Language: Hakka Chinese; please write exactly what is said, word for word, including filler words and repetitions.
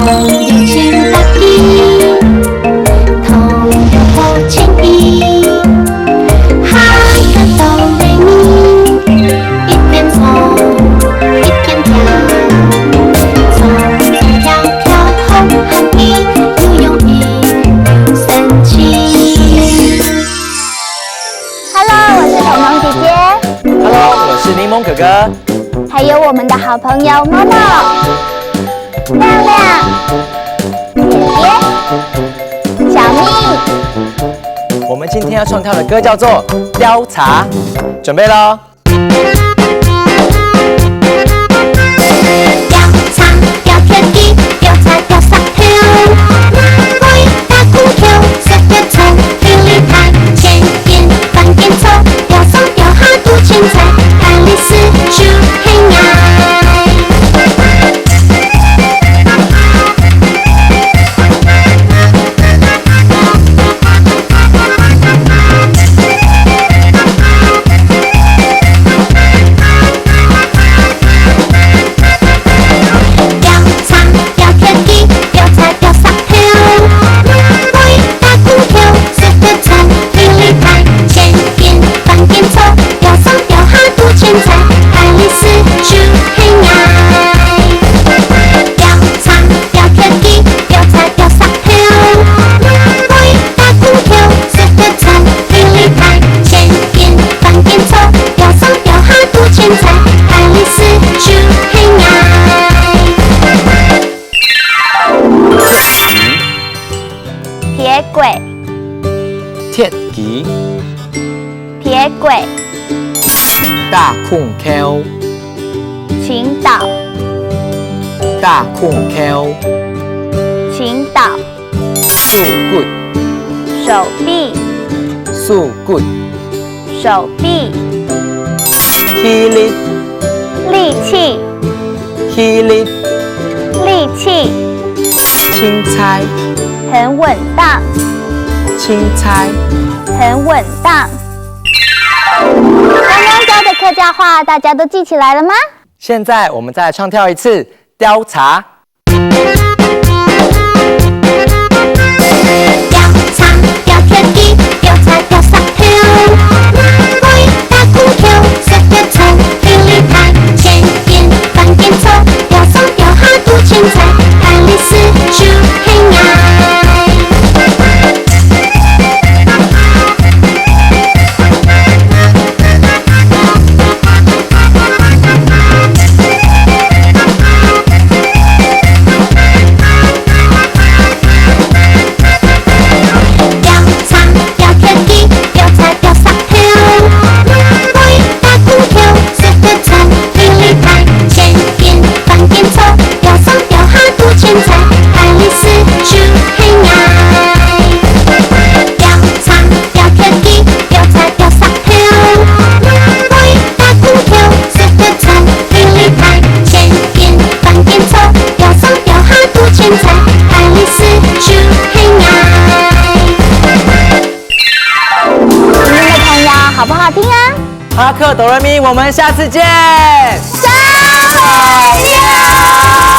朋友请打起，同友好情谊，下个到来你，一边唱一边跳，唱唱跳跳好happy，又容易又生趣。 Hello，我是彤彤姐姐。 Hello，我是檸檬哥哥。 还有我们的好朋友默默、亮亮、姐姐、小咪。 我们今天要唱跳的歌叫做《调查》，准备咯。 调查，调铁枝，调查，调石头。拿杯打空调，十分钟，去理台，前进，半点钟，调上，调下，都清彩，看历史就很爱。 铁枝。铁枝。铁枝。打空調。青島。打空調。青島。手骨。手臂。手骨。 手臂。氣力。力氣。氣力。力氣。清彩。很穩當。清彩。很穩當。刚刚教的客家话，大家都记起来了吗？现在我们再来唱跳一次《调查》。 调查，调铁枝，调查，调石頭。拿杯打空調，十分鐘，去理台，前進，半點鐘，調上，調下，都清彩，看歷史就很愛。 今天的童谣好不好听啊？哈克哆来咪，我们下次见。再会呀！